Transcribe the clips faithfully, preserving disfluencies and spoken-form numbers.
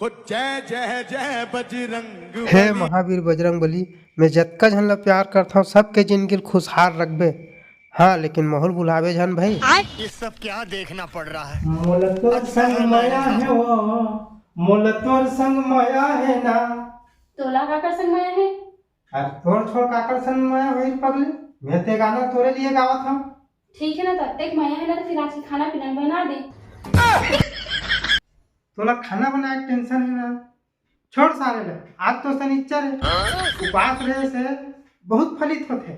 तो जय जय जय बजरंग हे बली। महावीर बजरंग बली, मैं जतका झन ला प्यार करथंव, सबके जिनगी ल खुशहाल रखबे। हाँ, लेकिन महू ल भुलाबे झन भई। ये सब क्या देखना पड़ रहा है? मोला तोर संग मया हे वो, मोला तोर संग मया हे ना। तोला काकर संग मया हे? अरे तोर छोड़ काकर संग मया होही पगली, मैं ते गाना तोरे लिए गावत हंव। ठीक है ना, तब तक मया है ना, तो फिर आज के खाना पीना बना दे। तोला खाना बनाए के टेंशन है ना, छोड़ सारे ले। आज तो शनिचर है, उपास रहे से बहुत फलित होथे।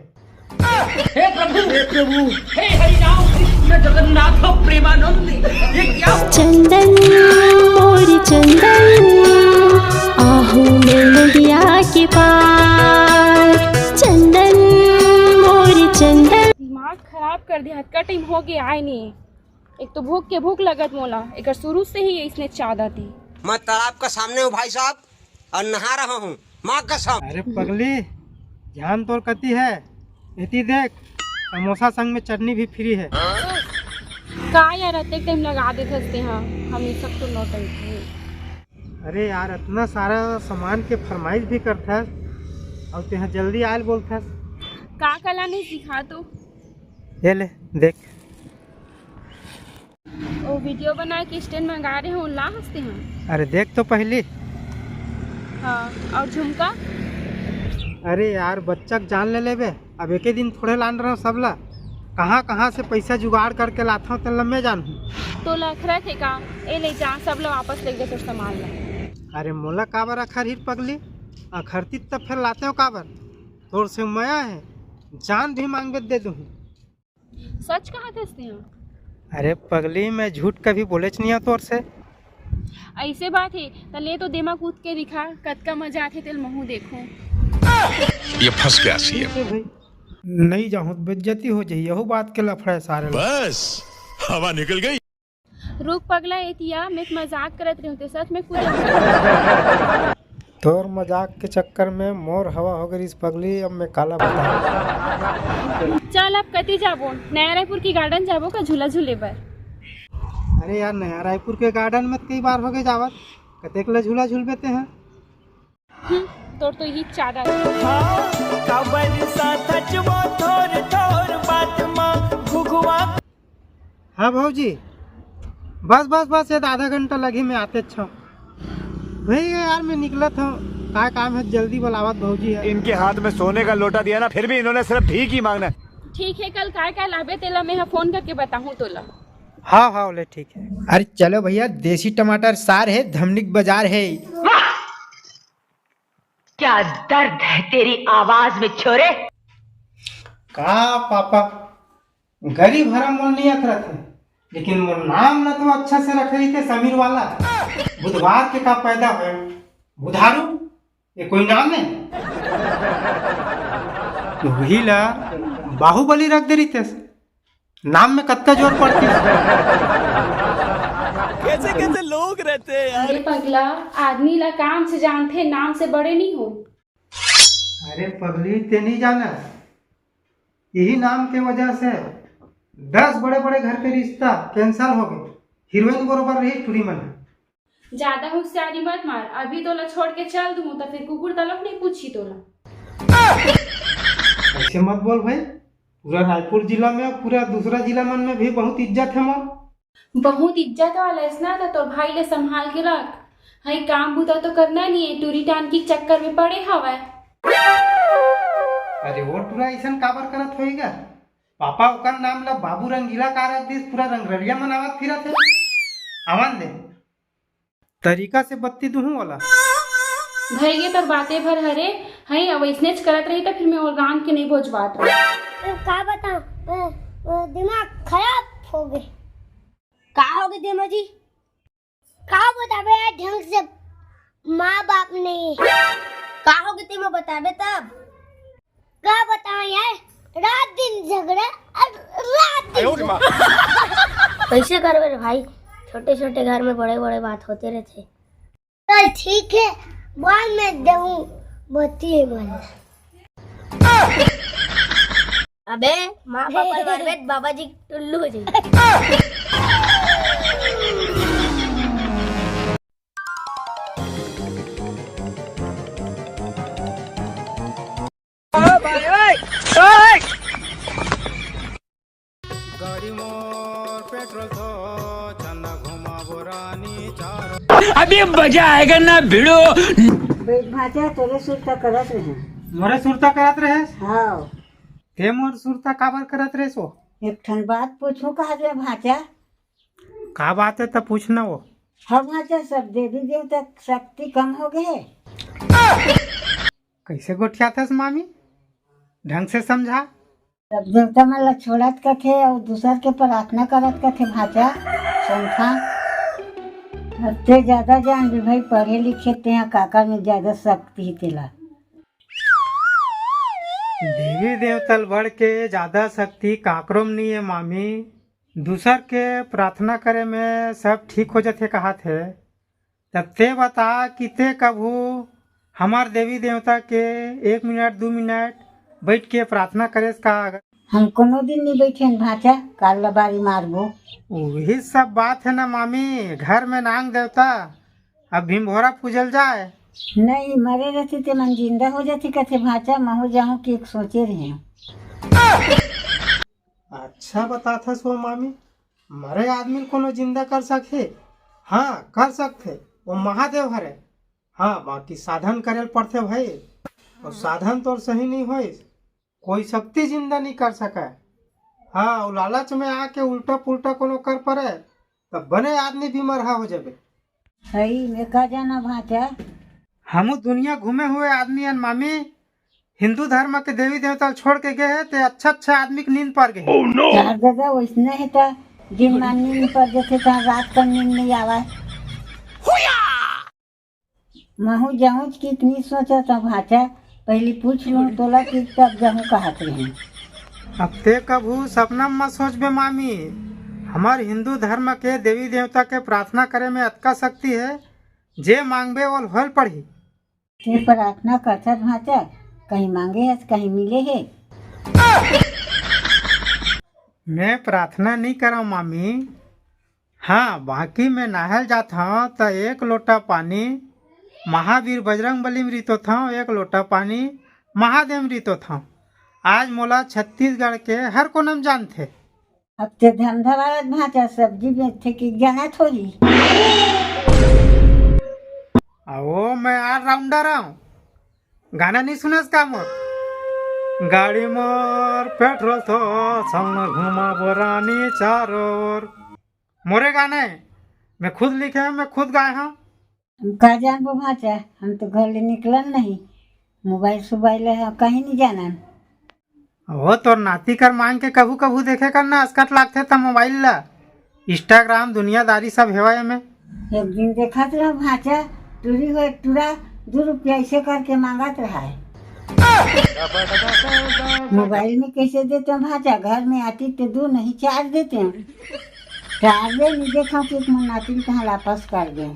हे प्रभु, हे प्रभु, हे हरि राम कृष्ण जगन्नाथ प्रेमानंद, ये क्या? चंदन, मोर चंदन, आहू मैं नदिया के पार। चंदन, मोर चंदन। दिमाग खराब कर दिया, अतका टाइम हो गया आए नहीं। एक तो भूख के भूख लगत मोला, एकर शुरू से ही इसने चादत ही। मैं तालाब का सामने हूँ भाई साहब, और नहा रहा हूँ, माँ कसम। अरे पगली, ध्यान तोर कती है, एती देख, समोसा संग में चटनी भी फ्री है। का यार, अतेक टाइम लगा देथस तेहा, हम ये सब तो नौटंकी। अरे यार, इतना सारा सामान के फरमाइश भी करथस, और तेहा जल्दी आयल बोलथस। का कला नहीं सिखा तो? ये ले, देख। ओ वीडियो बना के स्टैंड मंगा रहे हो, ला हंसते हैं। अरे देख तो पहली। हाँ, और झुमका? अरे यार, बच्चा के जान ले लेबे, अब एके दिन थोड़े लान रहा सब ला। कहाँ कहाँ से पैसा जुगाड़ करके लाता हूँ, तेला मैं जानहूँ। तो लखरा थे का? ए ले जा, सब ला वापस ले गए तोर सामान ला। अरे मोला काबर अखर हिर पगली, अखरती तब फिर लाते हो काबर? तोर से मया है, जान भी मांगबे दे दूँ। सच कहा थे तेहा? अरे पगली, मैं झूठ कभी बोलेच नहीं हूँ तोर से। ऐसे बात है, त ले तो देमा कूद के दिखा, कतका मजा आथे तेल महू देखो। ये फंस गया सीएम। ठीक है भाई, नहीं जाहूँ तो बेइज्जती हो जाही, यहू बात के लफड़ा है सारे लोग। बस, हवा निकल गई। रुक पगला एतिया, मैं तो मजाक करत रहे हूँ, ते सच में कूद। तोर मजाक के चक्कर में मोर हवा हो गई पगली, अब मैं काला बताऊं। चल अब कति जाबो, नया रायपुर के गार्डन जाबो का झूला झूले बर? अरे यार, नया रायपुर के गार्डन में कई बार हो गए जावत, कतेक ला झूला झूलबे तेहा। हम्म, तोर तो यही चारा। हाँ, काबर साथच वो थोर थोर बात मा घुघुआ। हाँ भौजी, बस बस बस, ये आधा घंटा लगी, मैं आते अच्छा। भैया यार, मैं निकलत हूँ, का काम है, जल्दी बुलावत भौजी है। इनके हाथ में सोने का लोटा दिया ना, फिर भी इन्होंने सिर्फ भीख ही मांगना है। ठीक है, कल काय काय लाबे तेला मैं फोन करके बताहूँ तोला। हाँ हाँ, ले ठीक है। अरे चलो भैया, देसी टमाटर सार है, धमनिक बाजार है। क्या दर्द है तेरी आवाज में छोरे। का पापा, गरीब हरा मोल नहीं अखरत है, लेकिन मोर नाम न तो अच्छा से रखे रहिते समीर वाला। बुधवार के का पैदा होय बुधारू, ये कोई नाम है? तो वही ला बाहुबली रख दे रहिते। नाम में कतका जोर पड़ती। कैसे कैसे लोग रहते हैं यार। अरे पगला, आदमी ला काम से जानथे, नाम से बड़े नहीं हो। अरे पगली, ते नहीं जाना, यही नाम के वजह से दस बड़े बड़े घर के रिश्ता कैंसिल हो गए। हीरोइन बरोबर रही टूरी मन। ज्यादा होशियारी मत मार, अभी तोला छोड़ के चल दूँ तो फिर कुकुर तलक नहीं पूछी तोला। ऐसे मत बोल भाई, पूरा रायपुर जिला में, पूरा दूसरा जिला मन में भी बहुत इज्जत है मोर। बहुत इज्जत वाला इसना था, तोर भाई ले संभाल के रख। हई काम बुता तो करना नहीं है, टूरी टान के चक्कर में पड़े हवा है। अरे वो टूरा ऐसन काबर करत होएगा? पापा ओकर नाम ला बाबू रंगीला का रख दिस, पूरा रंगरलिया मनावत फिरत है। आवन दे। तरीका से बत्ती दुहूं वाला। भई गे तोर बाते भर हरे, हई अब इसनेच करत रही त फिर मैं ओर गांव के नहीं भोजबात रही। का बताऊं, दिमाग खराब हो गए। का हो गए देमा जी? का बताबे यार, ढंग से माँ बाप नहीं। का हो गए तेमा बताबे तब? का बताऊं यार, रात दिन झगड़ा, रात दिन झगड़ा। कैसे करबे रे भाई, छोटे छोटे घर में बड़े बड़े बात होते रहते। चल ठीक है, बाद में देहूं बत्ती वाला। अबे माँ बाप मारबे बाबा जी टुल्लू हो जाएगी। मजा आएगा ना भिड़ो। बे भांचा, तोरे सुरता करत रहे। मोरे सुरता करत रहे? हाँ। ते मोर सुरता काबर करत रहे सो? एक ठन बात पूछूं कहा रे भांचा। का बात है त पूछना वो। हाँ भांचा, सब देवी देवता शक्ति कम हो गए। कैसे गोठियाथस मामी? ढंग से समझा। सब देवता मन ला छोड़त कथे अउ दूसर के प्रार्थना करत कथे भांचा। संथा हत्ते ज्यादा जान भी भाई, पढ़े लिखे ते काकर में ज्यादा शक्ति ही तेला। देवी देवता ल बढ़ के ज्यादा शक्ति काकरो में नहीं है मामी। दूसर के प्रार्थना करे में सब ठीक हो जाथे कहाथे। तब ते बता कि ते कभू हमार देवी देवता के एक मिनट, दू मिनट बैठ के प्रार्थना करेस का? हम कोनो दिन नहीं बैठेन भांचा, काल लबारी मारबो। वही सब बात है ना मामी, घर में नांग देवता। अब भीमभोरा पूजल जाए। नहीं, मरे रहते ते मन जिंदा हो जाते कथे भांचा, महू जाहूं कि एक सोचे रहे। अच्छा बताथस वो मामी, मरे आदमी ल कोनो जिंदा कर सकथे? हाँ, कर सकथे, वो महादेव हरे। हाँ, बाकी साधन करे ल पड़थे भाई, और साधन तोर सही नहीं होइस, कोई शक्ति जिंदा नहीं कर सके। हाँ, वो लालच में आके उल्टा पुल्टा कोनो कर परे, तब बने आदमी बीमार हो जाबे। सही में का जाना भांचा? हमू दुनिया घूमे हुए आदमी हन मामी, हिंदू धर्म के देवी देवता ल छोड़ के गए हे, ते अच्छा अच्छा आदमी के नींद पर गए। चार दादा वैसने हे त, दिन मान नींद पर जथे त रात कर नींद नहीं आवा। महू जाऊंच कि इतनी सोचा था भांचा, पहली पूछ लूं तोला कि तब जाहूं कहत रही। अब ते कभू सपना म मत सोचबे मामी, हमार हिंदू धर्म के देवी देवता के प्रार्थना करे में अतका शक्ति है, जे मांगबे ओल होल पड़ही। ते प्रार्थना करथस भांचा, कहीं मांगे हस, कहीं मिले हे? मैं प्रार्थना नहीं करव मामी। हाँ, बाकी मैं नहाय ल जात हव त एक लोटा पानी महावीर बजरंग बली में रितोथव, एक लोटा पानी महादेव में रितोथव। आज मोला छत्तीसगढ़ के हर कोना में जानथे। अब ते धंधा वाला भांचा सब्जी बेचथे कि जानत होही। आओ, मैं ऑलराउंडर हूँ। गाना नहीं सुनस का मोर? गाड़ी मोर पेट्रोल तो संग घुमा बोरानी चारोर। मोरे गाने मैं खुद लिखे हूँ, मैं खुद गाए हूँ। हम का जानबो भांचा, हम तो घर ले निकलन नहीं, मोबाइल सोबाइल है, कहीं नहीं जानन। ओ, तोर नाती कर मांग के कभू कभू देखे कर ना, असकट लागथे त मोबाइल ला, Instagram, दुनियादारी सब हेवय एमे। एक दिन देखत रहो भांचा, टूरी हो एक टूरा दू रुपया ऐसे करके मांगत रहा है। मोबाइल में कैसे देते हो भांचा, घर में आती तो दू नहीं चार देते हो। चार दे नहीं देखा कि एक मन नाती कहाँ वापस कर दे।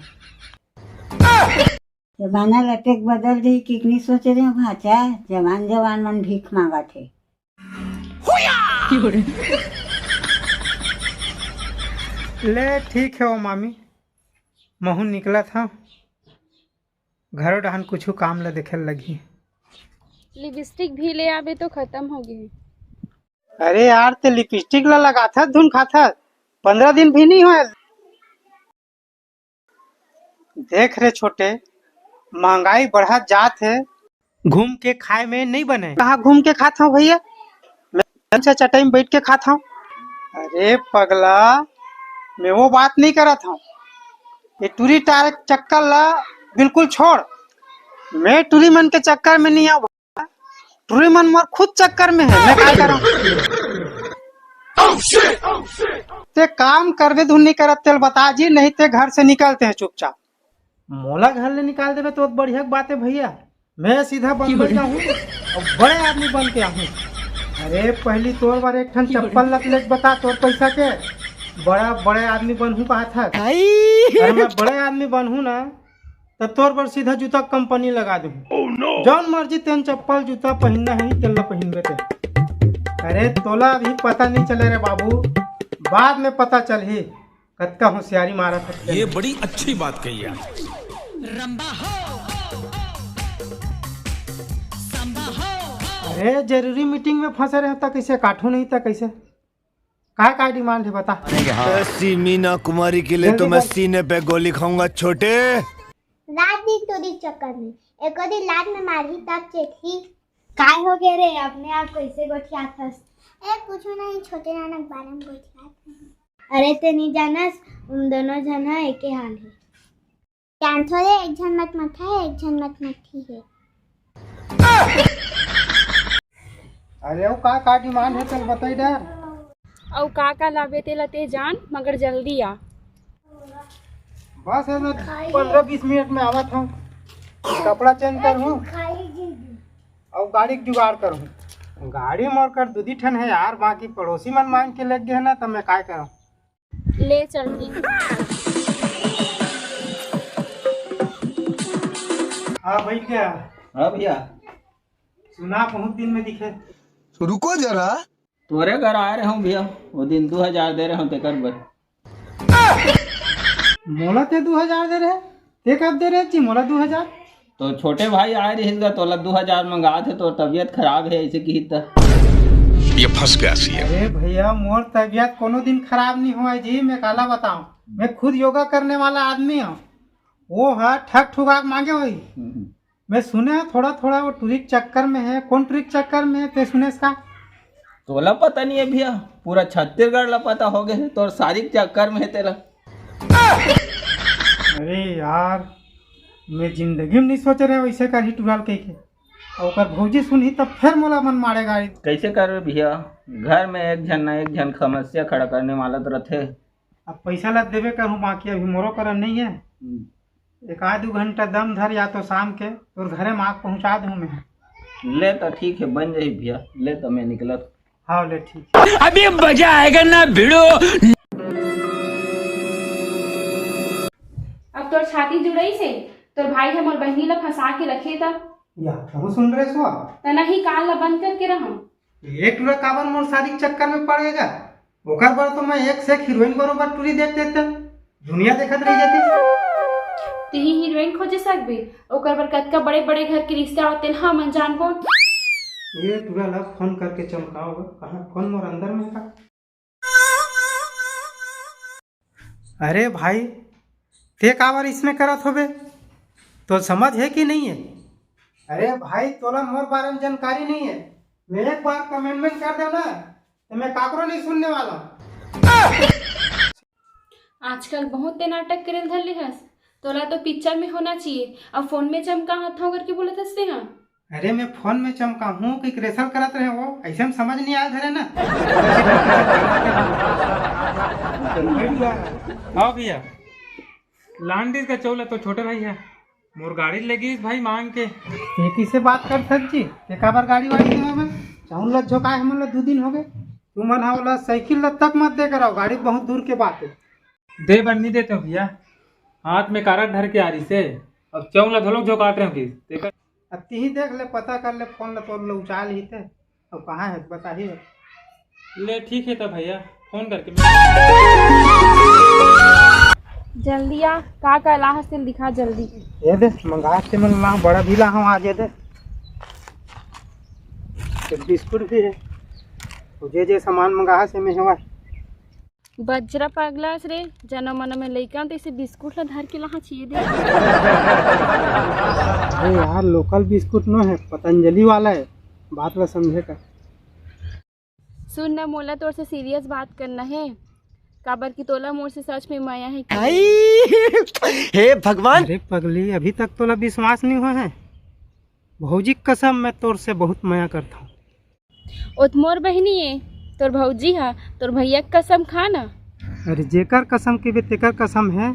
जमाना लटेक बदल रही, किकनी सोचे रहे भांचा, जवान जवान मन भीख मांगत हे। ले ठीक है ओ मामी, महू निकलत हव, घरो डहन कुछु काम ल देखे ल लगही। लिपस्टिक भी ले आबे तो खत्म हो गई। अरे यार, ते लिपस्टिक ला लगाथस धुन खाथस, पंद्रह दिन भी नहीं होय। देख रे छोटे, महंगाई बढ़त जात हे। घूम के खाए में नहीं बने। कहाँ घूम के खात हव भैया? मैं अच्छा चटाई में बैठ के खात हव। अरे पगला, मैं वो बात नहीं करत हव। ये टूरी टार चक्कर ला बिल्कुल छोड़। मैं टूरी मन के चक्कर में नहीं आव। टूरी मन मोर खुद चक्कर में है, मैं काय करंव? ते काम करबे धुन नहीं करत तेल बता जी, नहीं ते घर से निकलते हैं चुपचाप। मोला घर ले निकाल देबे तो बढ़िया के बात है भैया, मैं सीधा बम्बई जाहूँ और बड़े आदमी बन के आहूँ। अरे पहली तोर बर एक ठन चप्पल लत लेके बता तोर पैसा के, बड़ा बड़े आदमी बनहूँ कहा था। अरे मैं बड़े आदमी बनहूँ ना, त तोर बर सीधा जूता कंपनी लगा दूँ। जौन मर्जी तेन चप्पल जूता पहिनना है, तेन ला पहिनबे ते। अरे तोला अभी पता नहीं चले रे बाबू, बाद में पता चलही कतका होशियारी मारत हस। ये बड़ी अच्छी बात कही यार। रंबा हो, सांबा हो। अरे जरूरी मीटिंग में फंसे रहे त कैसे काटू नहीं त कैसे? का, का डिमांड हे, बता। ऐसी मीना कुमारी के लिए तो मैं सीने पे गोली खाऊंगा, छोटे। रात दिन तोरी चक्कर में, एको दिन लात में मारही तब चेतही। काय हो गे रे, अपने आप कैसे गोठियात हस? ए, कुछू नहीं, छोटे नाना के बारे में गोठियात हस। अरे, ते नहीं जानस, उन दोनों झन ह एके हाल हे। जानथो रे, एक झन मत मथा हे, एक झन मत मथी हे। अरे, वो का, का डिमांड हे, चल बताई दे। अउ का का लाबे तेला ते जान, मगर जल्दी आ। बस है, मैं पंद्रह बीस मिनट में आवत हूँ। कपड़ा चेंज कर हूँ अउ गाड़ी के जुगाड़ कर हूँ। गाड़ी मोर कर दू दी ठन है यार, बाकी पड़ोसी मन मांग के लेग गे ना, तब मैं काय करूँ? ले चल ठीक। हाँ, बैठ गया। हाँ भैया। सुना, बहुत दिन में दिखे। तो रुको जरा। तोरे घर आए रहे हूँ भैया, वो दिन दू हजार दे रहे हूँ तेकर बर। मोला ते दू हजार दे रहे, ते कब दे रहे जी मोला दू हजार? तो छोटे भाई आए रहिस गा, तोला दू हजार मंगा थे, तोर तबीयत खराब है, ऐसे किही त। ये फंस गया सी। अरे भैया, मोर तबीयत कोनो दिन खराब नहीं हुआ जी, मैं काला बताऊं, मैं खुद योगा करने वाला आदमी हूँ। वो हा ठग ठुगा के मांगे होही। हम्म। मैं सुने हूँ थोड़ा थोड़ा वो टुरी के चक्कर में है। कौन टुरी के चक्कर में है, ते सुने इसका? तोला पता नहीं है भैया, पूरा छत्तीसगढ़ ला पता हो गए, तोर सारी के चक्कर में है तेला। अरे यार, मैं जिंदगी में नहीं सोचे रहे वैसे करही टुरा ल कह के। अउ ओकर भौजी सुनही तब फिर मोला मन मारे गाड़ी। कैसे करबे भैया, घर में एक झन ना एक झन समस्या खड़ा करने वाला तो रथे। अब पैसा ला देबे करहूँ, बाकी अभी मोरो करा नहीं है। हम्म। एक आध दू घंटा दम धर, या तो शाम के तोर घरे में आग पहुँचा दूँ मैं। ले तो ठीक है, बन जाही भैया, ले तो मैं निकलत। हाँ, ले ठीक। अभी मजा आएगा ना भिड़ो। अब तोर छाती जुड़ाई से तोर भाई ह मोर बहिनी ला फंसा के रखे त। या, तहु सुन रहे सो? त नहीं, कान ला बंद करके रहा। एक टुरा काबर मोर शादी के चक्कर में पड़ गया? ओकर बर तो मैं एक से एक हीरोइन बरोबर टुरी देख देते, दुनिया देखत रह जाती। तिही हीरोइन खोजे सकबे, ओकर बर कतका बड़े बड़े घर के रिश्ता होते ना, हमन जानबो। ये टुरा ला फोन करके चमकाओ, कहाँ फोन मोर अंदर में का? अरे भाई, ते काबर इसमें करत होबे? तो समझ है कि नहीं है? अरे भाई, तोला मोर बारे में जानकारी नहीं है। मैं एक बार कमिटमेंट कर देव ना, तो मैं काकरो नहीं सुनने वाला। आजकल बहुत ते नाटक करे ल धर ले हस। तोला तो पिक्चर में होना चाहिए, अब फोन में चमका हाथ करके बोलत हस ते हा। अरे, मैं फोन में चमका हूँ कि क्रेशल करत रहे वो, ऐसे में समझ नहीं आया धरे ना। हाँ भैया, लान दिस का चौला तो छोटे भाई है। मोर गाड़ी ले गिस भाई मांग के। ये किसे बात करत हस जी? ते काबर गाड़ी वाड़ी देवा मैं? चाउन ला झोंकाए हमन ला दू दिन हो गए। तुमन हा ओला साइकिल ला तक मत दे कराओ, गाड़ी बहुत दूर के बात है। दे बर नहीं देते हो भैया, हाथ में कारड धर के आ रही से, अब चाउन ला धोलोक झोंकात रहे हो कि तेकर। अब तिही देख ले, पता कर ले, फोन ला तोर ले उचाल ही ते। अब कहाँ है, बताही अब। ले, ठीक है त भैया, फोन करके मैं जल्दी आ, का का लाहस तेन दिखा जल्दी। ये दे, मंगा के मन ला, बड़ा भी ला हूँ आज, ये दे। एक बिस्कुट भी है। और जे जे सामान मंगा से में हवा। बजरा पगला रे, जनो मनो में लइका तैसे बिस्कुट ला धर के लाहा चाहिए दे। अरे यार, लोकल बिस्कुट नो है, पतंजलि वाला है, बात ला समझे का। सुन ना, मोला तोर से सीरियस बात करना है, काबर कि तोला मोर से सच में मया है कि आई, हे भगवान। अरे पगली, अभी तक तोला विश्वास नहीं हुआ है? भौजी के कसम, मैं तोर से बहुत मया करता हूँ। ओ त मोर बहिनी ए, तोर भौजी हा, तोर भैया के कसम खा ना। अरे जेकर कसम के बे तेकर कसम है,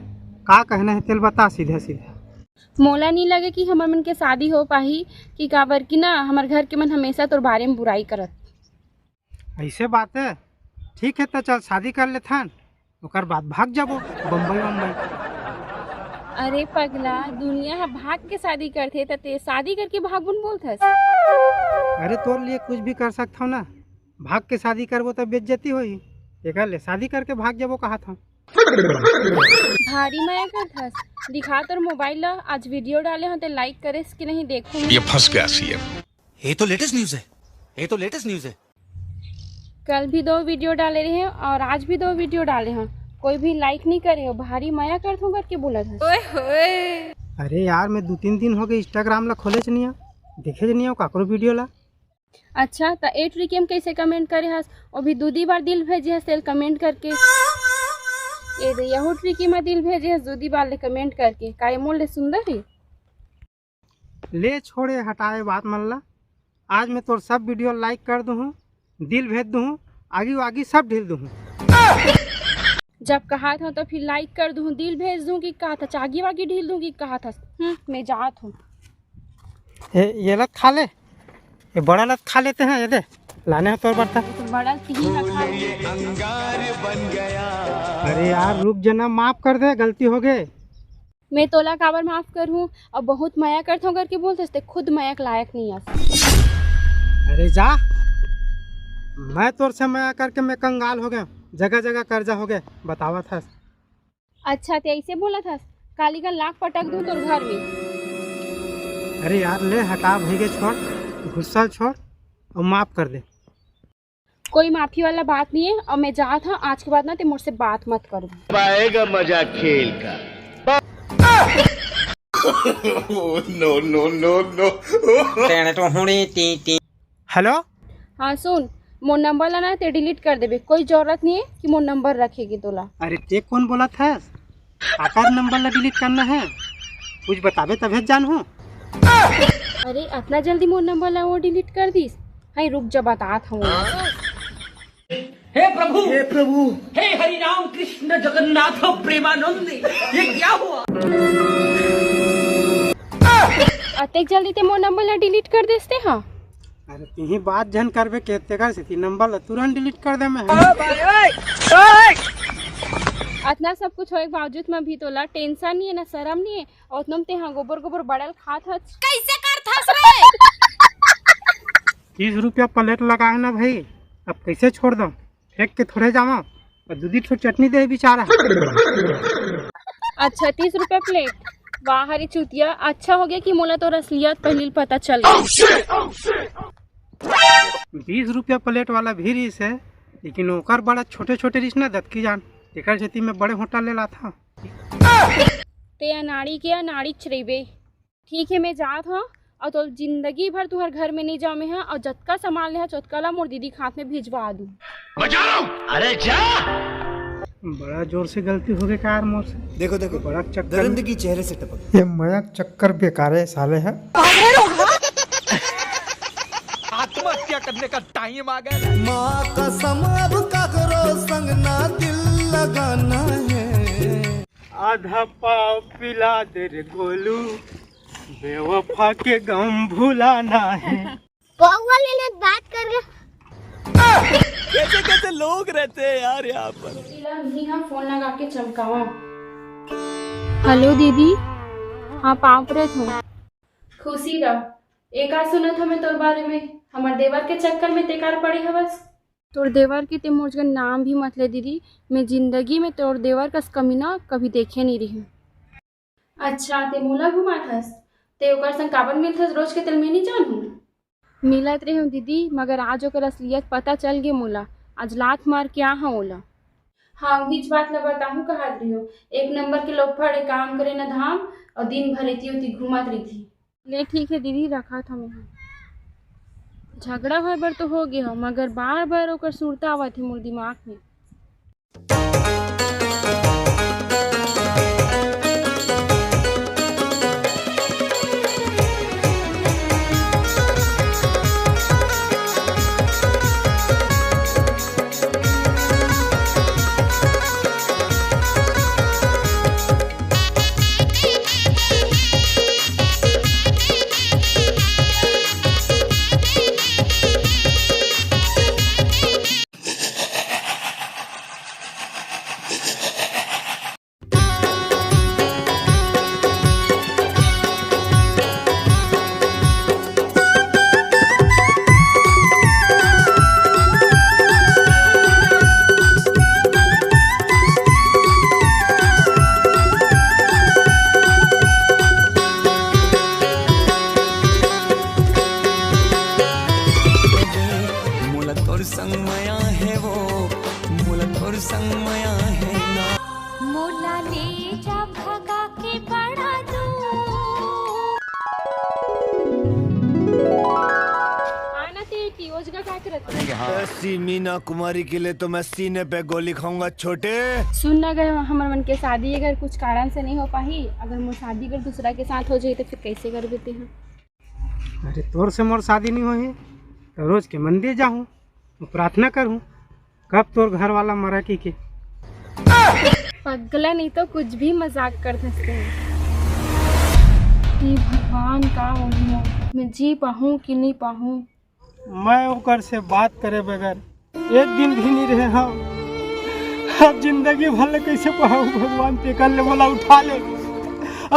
का कहना है तेल बता सीधा सीधा। मोला नी लगे कि हमर मन के शादी हो पाही, कि काबर कि ना हमर घर के मन हमेशा तोर बारे में बुराई करत। ऐसे बात है, ठीक है त चल शादी कर लेथन, ओकर बाद भाग जाबो बम्बई वम्बई। अरे पगला, दुनिया ह भाग के शादी करथे त ते शादी करके भागबो न बोलथस? अरे तोर लिए कुछ भी कर सकथव ना, भाग के शादी करबो त बेइज्जती होही, एकर ले शादी करके भाग जाबो कहा था। भारी मया करथस, दिखा तोर मोबाइल ला, आज वीडियो डाले हो ते लाइक करेस कि नहीं देखूं। ये फंस गया सीएम। ये तो लेटेस्ट न्यूज है, ये तो लेटेस्ट न्यूज है। कल भी दो वीडियो डाले रहे हैं और आज भी दो वीडियो डाले हैं, कोई भी लाइक नहीं करे हो, भारी मया करत हो करके बोलत हस। ओए होए। अरे यार, मैं दू तीन दिन हो गए Instagram ला खोले च नहीं, देखे च नहीं हो काकरो वीडियो ला। अच्छा, त ए ट्रिकी म कैसे कमेंट करे हस? वो भी दू दी बार दिल भेजे हस तेल कमेंट करके। ए दे, यहू ट्रिकी म दिल भेजे हस दू दी बार ले कमेंट करके। का ये मोर ले सुंदर ही? ले छोड़े, हटाए बात मन ला। आज मैं तोर सब वीडियो लाइक कर दूहूँ, दिल भेज दूहूँ, आगी वागी सब ढील दूहूँ। जब कहा था तो फिर लाइक कर दूहूँ, दिल भेज दूँ कि कहा था, आगी वागी ढील दूँ कि कहा था। हम्म, मैं जात हूँ। ए, ये लत खा ले, ये बड़ा लत खा लेते हैं, ये दे, लाने हैं तोर बर्तन। तो बड़ा तीन रखा है। अरे यार, रुक जना, माफ कर दे, गलती हो गए। मैं तोला काबर माफ करहूँ? अब बहुत मया करथौं करके बोलथस, ते खुद मया के लायक नहीं आस। अरे जा, मैं तोर से मया करके मैं कंगाल हो गया, जगह जगह कर्जा हो गया, बतावत हस। अच्छा, ते ऐसे बोलत हस, काली का लाख पटक दूँ तोर घर में। अरे यार, ले हटा भैगे, छोड़, गुस्सा छोड़ और माफ कर दे। कोई माफी वाला बात नहीं है, और मैं जात हूँ, आज के बाद ना ते मोर से बात मत कर। पाएगा मजा खेल का। नो नो नो नो। तेने तो हुणी ती ती। हेलो। हाँ सुन, मोर नंबर ला ना ते डिलीट कर देबे, कोई जरूरत नहीं है कि मोर नंबर रखेगी तोला। अरे ते कौन बोलत हस? काकर नंबर ला डिलीट करना है, कुछ बताबे तभे जानहूँ। अरे अतना जल्दी मोर नंबर ला वो डिलीट कर दिस? हाय रुक जा, बतात हूँ। हे प्रभु, हे प्रभु। हे हरि राम कृष्ण जगन्नाथ प्रेमानंद, ये क्या हुआ? अतेक जल्दी ते मोर नंबर ला डिलीट कर देस ते हा? अरे तिही बात झन करबे के तेकर सेती नंबर ला तुरंत डिलीट कर दे मैं। अतना सब कुछ होए के बावजूद में भी तोला टेंशन नहीं है ना, शर्म नहीं है, और तुम ते हा गोबर गोबर बड़ल खात हच। कैसे करथस रे? तीस रुपया प्लेट लगा है ना भाई, अब कैसे छोड़ दो? फेंक के थोड़े जावा, और दू दी ठो चटनी दे बेचारा। अच्छा, तीस रुपया प्लेट। वाह रे चूतिया, अच्छा हो गया कि मोला तोर असलियत पहली पता चल गया। बीस रुपया प्लेट वाला भी रिस है, लेकिन ओकर बड़ा छोटे छोटे रिस ना दतकी जान, तेकर सेती मैं बड़े होटल ले लाथा। ते अनाड़ी के अनाड़ी चरेबे। ठीक है, मैं जात हूँ, और तो जिंदगी भर तुहर घर में नहीं जाऊँ मैं, हाँ, और जतका सामान ले हा, चोतका ला मोर दीदी के हाथ में भिजवा दूँ। बजा लो। अरे जा। बड़ा जोर से गलती हो गई का यार मोर से। देखो, देखो, बड़ा चक्कर दरिंदगी चेहरे से टपक। ये मया चक्कर बेकार है साले है। आत्महत्या करने का टाइम आ गया। माँ कसम, अब ककरो संग ना दिल लगाना है। आधा पाव पिला दे रे गोलू, बेवफा के गम भुलाना है। पौवा ले ले बात कर ले। कैसे कैसे लोग रहते हैं यार यहाँ पर। इला भी हम फोन लगा के चमकावा। हेलो दीदी। हाँ, पाँव परत हूँ। खुशी रह। एका सुनत हमें तोर बारे में, हमर देवर के चक्कर में तेकार पड़े हवस। तोर देवर के ते मोर जगह नाम भी मत ले दीदी, मैं जिंदगी में तोर देवर कस कमीना कभी देखे नहीं रही। अच्छा, ते मोला घुमात हस? ते ओकर संग काबर मिलथस रोज के, तेल मैं नहीं जानूं? मिलत रहे हूँ दीदी, मगर आज ओकर असलियत पता चल गे मोला। आज लात मार के आ हूँ ओला। हाँ, उहीच बात ला बताहूँ कहत रही हूँ। एक नंबर के लोफड़, एक काम करे न धाम, और दिन भर एती ओती घूमत रहिथे। ले ठीक है दीदी, रखत हूँ मैं। झगड़ा होय बर तो हो गे हो, मगर बार बार ओकर सुरता आवत है मोर दिमाग में। ऐसी मीना कुमारी के लिए तो मैं सीने पे गोली खाऊंगा, छोटे। सुन ना, अगर हमर मन के शादी अगर कुछ कारण से नहीं हो पाही, अगर मोर शादी अगर दूसरा के साथ हो जाही, तो फिर कैसे करबे तेहा? अरे, तोर से मोर शादी नहीं होही, तो रोज के मंदिर जाहूँ, प्रार्थना करूँ, कब तोर घर वाला मरा की के। पगला, नहीं तो कुछ भी मजाक कर सकते हैं। हे भगवान, का होही मोर? मैं जी पाहूँ कि नहीं पाहूँ? मैं ओकर से बात करे बगैर एक दिन भी नहीं रहे हँव। अब जिंदगी भर ले कैसे पाहूँ भगवान, तेकर ले मोला उठा ले,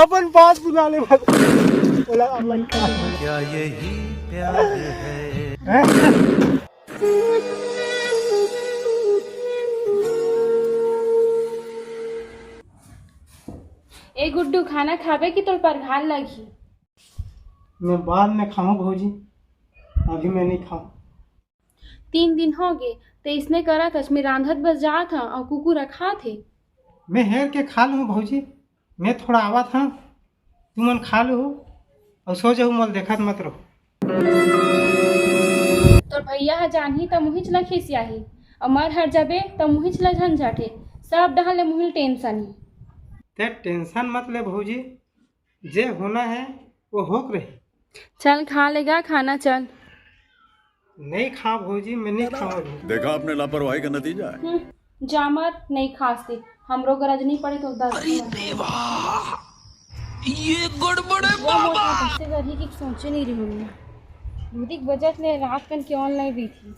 अपन पास बुला ले भगवान, मोला अपन पास बुला। क्या यही प्यार है? हैं? ए गुड्डू, खाना खाबे कि तोर परघाल लगही? मैं बाद में खाहूँ भौजी, अभी मैं नहीं खाहूँ। तीन दिन हो गे, ते इसने करत हस, मैं रांधत बस जात हँव अउ कुकुर ह खात हे। मैं हेर के खा लूँ भौजी, मैं थोड़ा आवत हँव, तुमन खा लू अउ सो जाहू, मोला देखत मत रहो। तोर भैया ह जानही त मुहिच ल खिसियाही, अउ मर हर जबे त मुहिच ल झंझट हे, सब डहर ले मुहिल टेंशन हे। ते टेंशन मत ले भौजी, जे होना है वो होक रही। चल खा लेगा खाना, चल। नहीं खा भौजी, मैं नहीं खाऊंगा। देखा आपने लापरवाही का नतीजा है। हम्म, जा मर, नहीं खास ते। हमरो गरज नहीं पड़े तो दस अरे देवा, ये गड़बड़ है वो मोर बाबा। साथ ऐसे करही कि सोचे नहीं रही हूँ मैं। दूधिक बजत ले रात कन के ऑनलाइन भी थी।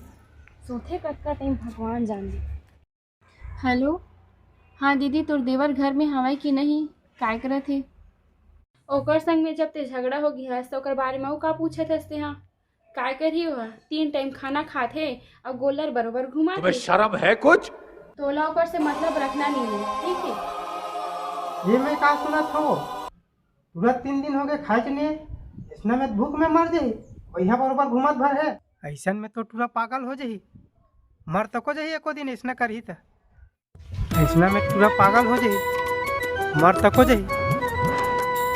सोथे कतका टाइम भगवान जाने। हेलो, हाँ दीदी, तोर देवर घर में हवय कि नहीं? काय करत हे? ओकर संग में जब ते झगड़ा हो गिहस, त ओकर बारे में अउ का पूछत हस ते हा? काय करही ओहा? तीन टाइम खाना खात हे अउ गोल्लर बरोबर घुमात तुम्हें हे। शर्म है कुछ? तोला ओकर से मतलब रखना नहीं है, ठीक है? ये मैं का सुनत हव? पूरा तीन दिन हो गए खाए के नहीं, इसना में भूख में मर जाही, वही बरोबर घूमत भर है। ऐसन में तो टूरा पागल हो जाही, मर तको जाही एको दिन, इसना करही त। इसना में टूरा पागल हो जाही, मर तको जाही।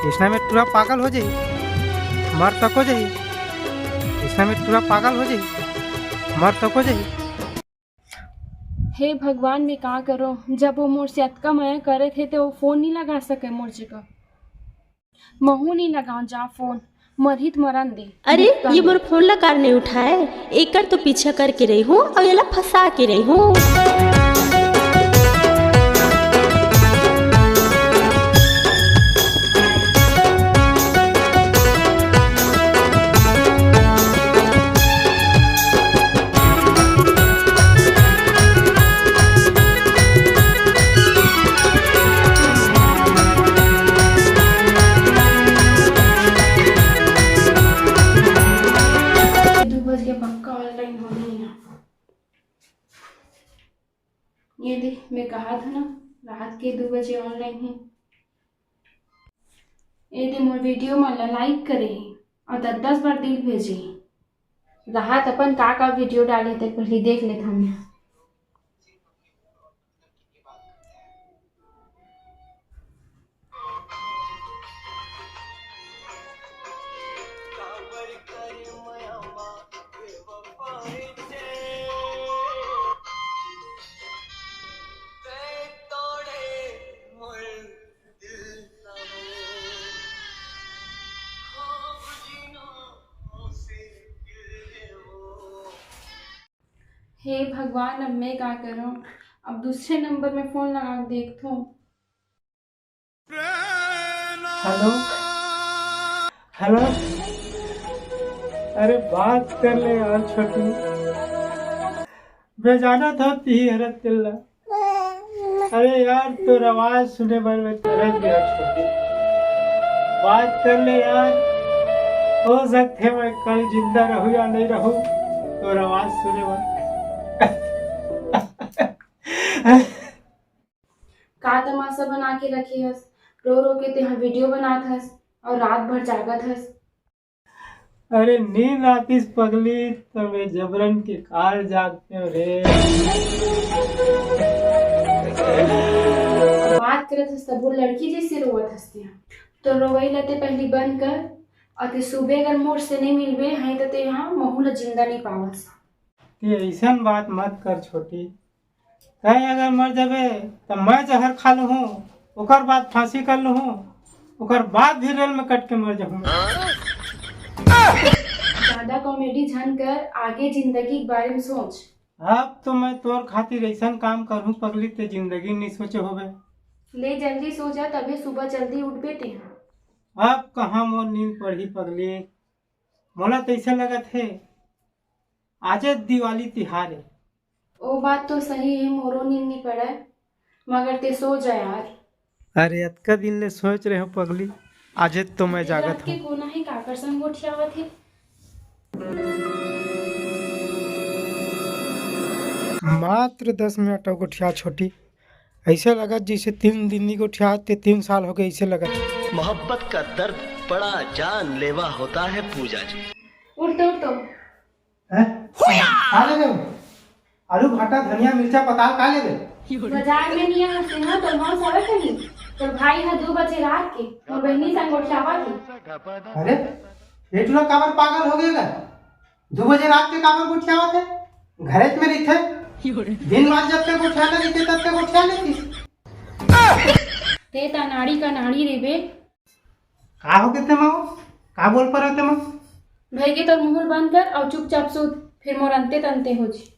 इसना में टूरा पागल हो जाही, मर तको जाही। इसना में टूरा पागल हो जाही, मर तको जाही। हे भगवान, मैं का करो, जब वो मोर से अतका मया करे थे, तो वो फोन नहीं लगा सके मोर जगह। महू नहीं लगाओ जा फोन, मरही त मरन दे। अरे, ये मोर फोन ला कार नहीं उठाए, एकर तो पीछा करके रही हूँ और ये ला फंसा के रही हूँ। दू बज के पक्का ऑनलाइन होही ना। ये दे, मैं कहा था ना, रात के दू बजे ऑनलाइन है। ये दे, मोर वीडियो मन ला लाइक करे ही और दस दस बार दिल भेजे ही। रात अपन का का वीडियो डाले ते पहले देख लेत हन। हे भगवान, अब मैं का करूं? अब दूसरे नंबर में फोन लगा के देखथों। हेलो, हेलो, अरे बात कर ले यार छोटू, मैं जाना था ती हरत तेला। अरे यार, तोर आवाज सुने बर मैं तरस गया छोटू। बात कर ले यार, हो सकते मैं कल जिंदा रहूं या नहीं रहूं, तोर आवाज सुने बर। का तमाशा बना के रखे हस? रो रो के तेहा वीडियो बनात हस और रात भर जागत हस। अरे नींद आतिस पगली, त मैं जबरन के कार जागते हो रे। बात करत हस तब वो लड़की जैसे रोवत हस तेहा। तो रोवई ला ते पहली बंद कर, और ते सुबह अगर मोर से नहीं मिलबे हैं तो ते यहाँ महू ला जिंदा नहीं पावस। ते अइसन बात मत कर छोटी। तैं अगर मर जाबे, त मैं जहर खा लूहूँ, ओकर बाद फांसी कर लूहूँ, ओकर बाद भी रेल में कट के मर जाहूँ। ज्यादा कॉमेडी झन कर, आगे जिंदगी के बारे में सोच। अब तो मैं तोर खातिर अइसन काम करहूँ पगली, ते जिंदगी नहीं सोचे होबे। ले जल्दी सो जा, तभे सुबह जल्दी उठबे तेहा। अब कहाँ मोर नींद पड़ही पगली, मोला तइसे लगत हे आजे दिवाली तिहार हे। ओ बात तो सही हे, मोरो नींद नहीं पड़े, मगर ते सो जा यार। अरे अतका दिन ले सोच रहे हो पगली, आजे तो मैं जागत हूँ। कोना हे, काकर संग गोठियावत हे? मात्र दस मिनट अउ गोठिया छोटी, अइसे लगत जइसे तीन दिन नी गोठिया ते तीन साल हो गए, अइसे लगत। मोहब्बत का दर्द बड़ा जानलेवा होता है पूजा जी। उठ तो, उठ तो। हैं? का लेबे? आलू, भाटा, धनिया, मिर्चा, पताल का लेबे? बाजार में नहीं आते ना तो मौस हवे कहीं। तोर भाई हा दू बजे रात के मोर बहिनी संग गोठियावत हे। अरे, ये टूरा काबर पागल हो गया? दू बजे रात के काबर गोठियावत हे? घरेच में रहिथे। दिन रात जब तक गोठियाना रहिथे, तब तक गोठिया लेती। ते त नाड़ी का नाड़ी रे बे। का हो गे ते माँ? का बोल पर ते माँ? भई गे तोर मुंह बंद कर अउ चुपचाप सूत, फिर मोर अंते तंते हो जी।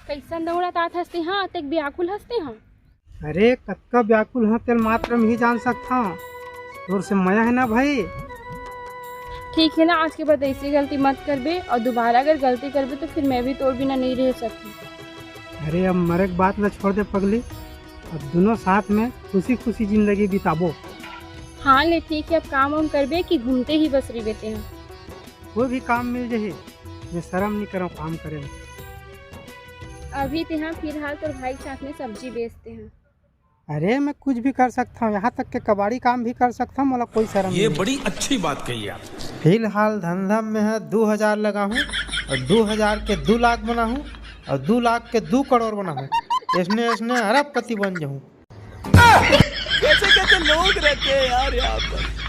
कइसन दौड़त आत हस ते हा, अतेक व्याकुल हस ते हा? अरे, कतका व्याकुल हंव, तेला मात्र मैं ही जान सकथंव। तोर से मया हे ना भाई। ठीक हे ना, आज के बाद अइसे गलती मत करबे, अउ दोबारा अगर गलती करबे, तो फिर मैं भी तोर बिना नहीं रह सकती। अरे, अब मरे के बात ला छोड़ दे पगली, अब दोनों साथ में खुशी खुशी जिंदगी बिताबो। हाँ ले, ठीक हे, अब काम वाम करबे कि घूमते ही बस रहिबे तेहा? कोई भी काम मिल जाही, मैं शरम नहीं करंव काम करे में। अभी तेहा फिलहाल तोर भाई के साथ में सब्जी बेचते हैं। अरे, मैं कुछ भी कर सकता हूँ, यहाँ तक के कबाड़ी काम भी कर सकता हूँ, मोला कोई शरम ये नहीं। बड़ी अच्छी बात कही आप। फिलहाल धंधा में है दू हजार लगाहूँ अउ दू हजार के दू लाख बनाहूँ अउ दू लाख के दू करोड़ बनाहूँ। अइसने अइसने अरबपति बन जाहूँ। कैसे कैसे लोग रहते हैं यार यहाँ पर।